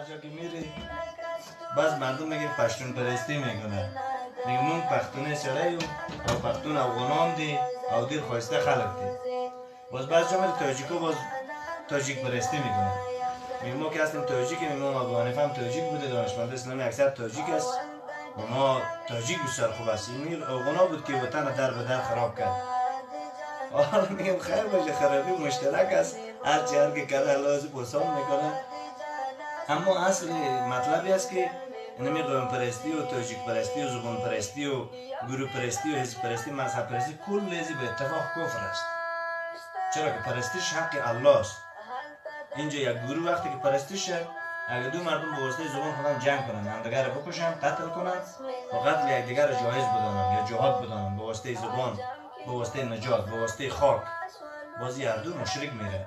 هر جا که میری بعض مردم میگه پشتون پرستی میکنه، میگه مونږ پښتونې سړی یو او پښتون افغانان دی او ډیر ښایسته خلک دی. باز بعض جا میره تاجیکو باز تاجیک پرستی میکنه، میگه ما که هستیم تاجیکیم، امام ابو حنیفه هم تاجیک بوده، دانشمند اسلامی اکثر تاجیک است و ما تاجیک بسیار خوب است. این افغانا بود که وطن در به در خراب کرد. حالا میگم خیر باشه، خرابی مشترک است، هر چی هر که کرده الله از پرسان میکنه. اما اصل مطلبی است که اینمی قوم پرستی و تاجیک پرستی و زبان پرستی و گروه پرستی و حزب پرستی، مذهب پرستی، کل ازی به اتفاق کفر است. چرا که پرستش حق الله است. اینجا یک گروه وقتی که پرستش، اگر دو مردم به واسطه زبان خودم جنگ کنند، همدیگر را بکشند، قتل کنند و قتل یکدیگر را جایز بدانند یا جهاد بدانند به واسطه زبان، به واسطه نجات، به واسطه خاک، بازی هر دو مشرک میره.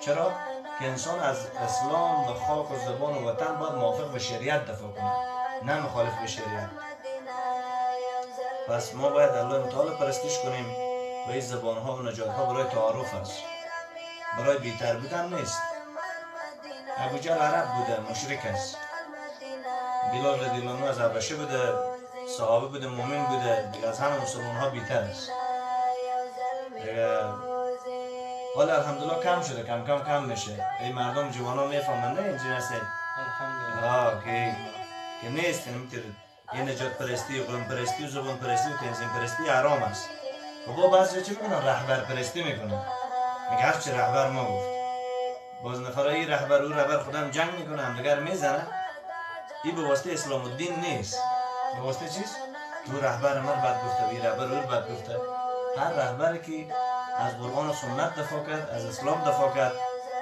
چرا که انسان از اسلام و خاک و زبان و وطن باید موافق به شریعت دفاع کنه، نه مخالف به شریعت. پس ما باید الله متعال پرستش کنیم و این زبان ها و نجات ها برای تعارف است، برای بیتر بودن نیست. ابو جهل عرب بوده، مشرک است. بلال رضی الله عنه از حبشه بوده، صحابه بوده، مؤمن بوده، دیگه از همه مسلمان ها بیتر است. دیگه حالا الحمدلله کم شده، کم کم کم میشه. ای مردم جوان ها میفهمند نه اینجوری هست. الحمدلله. که نیست این نجات پرستی و قوم پرستی و زبان پرستی و تنظیم پرستی حرام است. و با بعضی چی میکنن؟ رهبر پرستی میکنن، میگه هر چی رهبر ما گفت. باز نفرای رهبر او رهبر خودم جنگ میکنه، همدیگر میزنه. این به واسطه اسلام و دین نیست، به واسطه چیست؟ تو رهبر من بد گفته، بی رهبر او بد گفته. هر رهبری که از قرآن و سنت دفاع کرد، از اسلام دفاع کرد،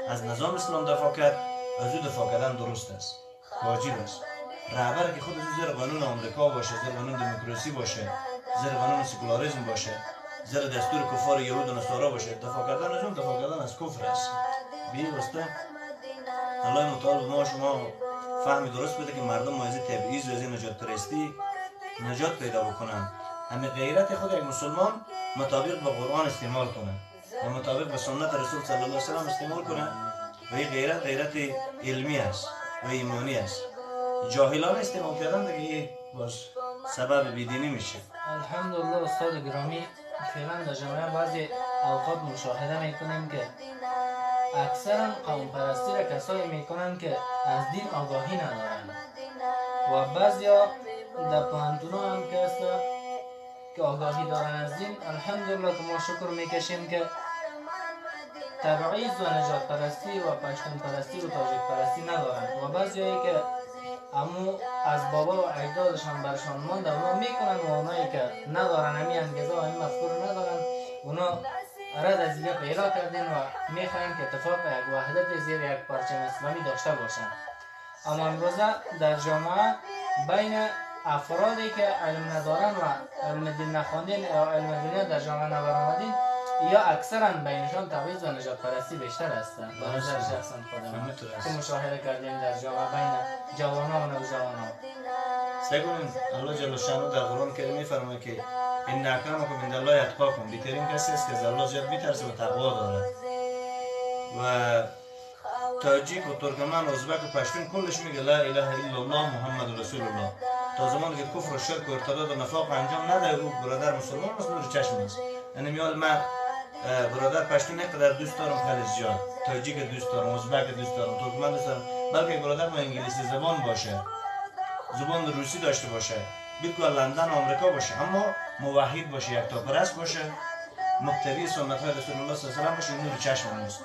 از نظام اسلام دفاع کرد، از او دفاع کردن درست است، واجب است. رهبری که خود از زیر قانون آمریکا باشه، زیر قانون دموکراسی باشه، زیر قانون سکولاریسم باشه، زیر دستور کفار یهود و نصارا باشه، دفاع کردن از اون دفاع کردن از کفر است. بی واسطه الله متعال به ما شما فهم درست بده که مردم از تبعیض و از نجات پرستی نجات پیدا بکنن. همه غیرت خود یک مسلمان مطابق با قرآن استعمال کنه و مطابق با سنت رسول صلی الله علیه و سلم استعمال کنه و این غیرت غیرت علمی است و ایمانی است. جاهلانه استعمال کردن دیگه باز سبب بیدینی میشه. الحمدلله استاد گرامی، فعلا در جامعه بعضی اوقات مشاهده میکنیم که اکثرا قوم پرستی را کسایی میکنن که از دین آگاهی ندارند و بعضیا در پوهنتونا هم که هست که آگاهی دارن از دین. الحمدلله که ما شکر میکشیم که تبعیض و نجات پرستی و پشتون پرستی و تاجیک پرستی ندارن و بعضیایی که امو از بابا و اجدادشان برشان مانده اونا میکنن و اونایی که ندارن همی انگیزه و همین مفکور ندارن اونا رد از دیگه پیدا کردین و میخواین که اتفاق یک وحدت زیر یک پرچم اسلامی داشته باشن. اما امروزه در جامعه بین افرادی که علم ندارن و علم دین نخواندین یا علم دنیا در جامعه نبرآمدین یا اکثرا بینشان تبعیض و نجات پرستی بیشتر هستند. به نظر شخصا خودم که مشاهده کردیم در جامعه بین جوانان و نوجوانان. سگونین الله جل شانو در قرآن کریم میفرماید که ان اکرمکم عند الله اتقاکم، بهترین کسی است که از الله زیاد میترسه و تقوا داره. و تاجیک و ترکمن و ازبک و پشتون کلش میگه لا اله الا الله محمد رسول الله. تا زمانی که کفر و شرک و ارتداد و نفاق انجام نده او برادر مسلمان است، نور چشم است. یعنی میال من برادر پشتون اینقدر دوست دارم خیلی زیاد، تاجیک دوست دارم، ازبک دوست دارم، ترکمن دوست دارم، بلکه برادر ما انگلیسی زبان باشه، زبان روسی داشته باشه، بالکل لندن آمریکا باشه، اما موحد باشه، یکتاپرست باشه، مقتدی سنت های رسول الله صلی الله علیه و باشه، نور چشم ماست.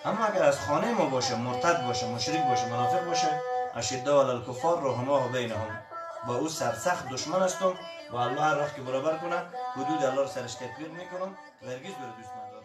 اما اگر از خانه ما باشه، مرتد باشه، مشرک باشه، منافق باشه، اشداء علی الکفار رحماء بینهم، با او سرسخت دشمن هستم و الله هر وقت که برابر کنه حدود الله رو سرش تطبیق میکنم و هرگز بر دوست ندارم.